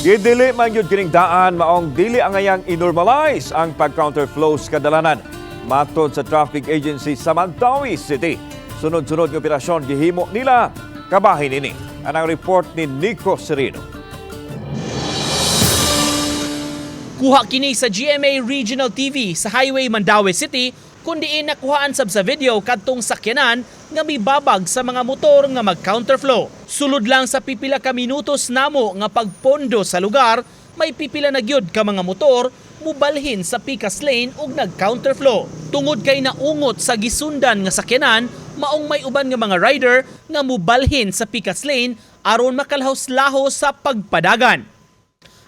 Gidili man gyud kining daan, maong dili angayang i-normalize ang pag-counterflow sa kadalanan. Matod sa traffic agency sa Mandaue City, sunod-sunod nga operasyon gihimo nila kabahin ini. Anang report ni Nico Sereno. Kuha kini sa GMA Regional TV sa Highway Mandaue City, kun diin nakuhaan sab sa video kadtong sakyanan nga mibabag sa mga motor nga mag-counterflow. Sulod lang sa pipila ka minutos namo nga pagpondo sa lugar, may pipila na gyud ka mga motor mubalhin sa pikas lane ug nag-counterflow. Tungod kay naungot sa gisundan nga sakyanan, maong may uban nga mga rider nga mubalhin sa pikas lane aron makalahos-lahos sa pagpadagan.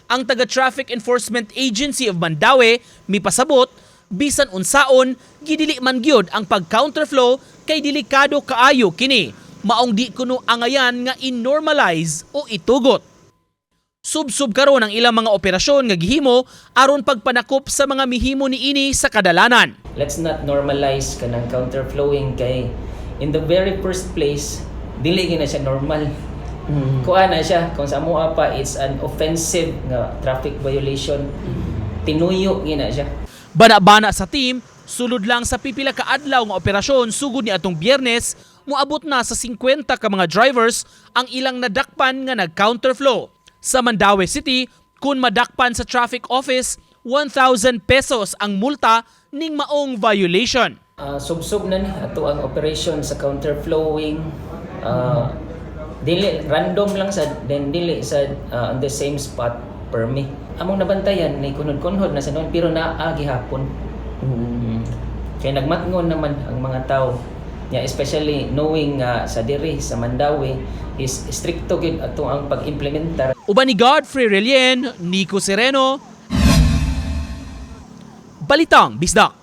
Ang taga Traffic Enforcement Agency of Mandaue mipasabot, bisan unsaon, gidili man gyud ang pag-counterflow kay delikado kaayo kini. Maong di kuno angayan nga i-normalize o itugot. Subsub karon ang ilang mga operasyon nga gihimo aron pagpanakop sa mga mihimo niini sa kadalanan. Let's not normalize kanang counterflowing kay in the very first place, dili gyud na siya normal. Kuha na siya kung sa amoa pa, it's an offensive nga traffic violation. Tinuyo gyud na siya. Bana-bana sa team, sulod lang sa pipila ka adlaw nga operasyon sugod ni atong Biyernes, moabot na sa 50 ka mga drivers ang ilang nadakpan nga nag-counterflow. Sa Mandaue City, kung madakpan sa traffic office, ₱1,000 ang multa ning maong violation. Subsob na ni ato ang operation sa counterflowing. Dili random lang sa, then dili sa on the same spot per me. Among nabantayan ni kunod-kunod na sa noon, pero naa gihapon. Kay nagmatngon naman ang mga tao. Ya, especially knowing nga sa diri sa Mandaue is stricto gyud ato ang pag-implementar. Uban ni Godfrey Relien, Nico Sereno, Balitang Bisdak.